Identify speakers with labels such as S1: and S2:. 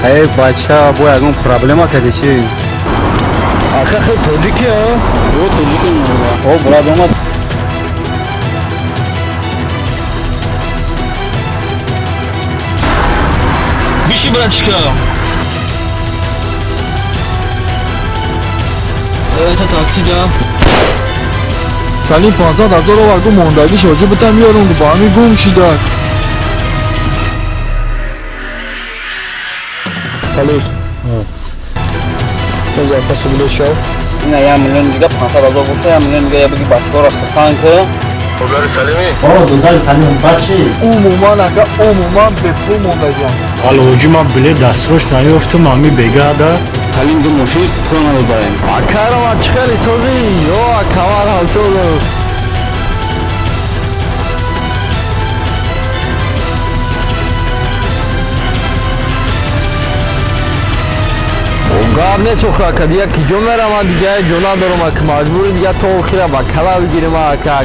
S1: Эй бача, бо ягон проблема кади чи?
S2: Ака, хел тоҷики, а?
S3: О, тоҷики.
S1: О, брат, омад.
S3: Биши, братишка. Это такси, да?
S2: Салим 500 ҳазор оварду, мондагиш ҳоҷӣ битам меёрум, ба ҳамин гум шидак.
S4: Салют. Запасы билет.
S3: Ина 1 миллион дига, 500 000 боша, 1 миллион дига я, биги бачаҳоро хасан ки.
S5: О, додари Салим, бачи.
S2: Умуман, ака, умуман бепул мондагиам.
S5: Ало, ҳоҷӣ, ман билет дастрош наёфтам, ами бегада.
S3: Салим ду мошин пул надодаем.
S2: Акарама, чӣ хеле созӣ? Ё, акамар ҳасозам. Гап нест, охир, ака, дига ки ҷо мерам? Ман дига ҷо надорам, ака, маҷбури дига то охира ба кала бигирим, ака.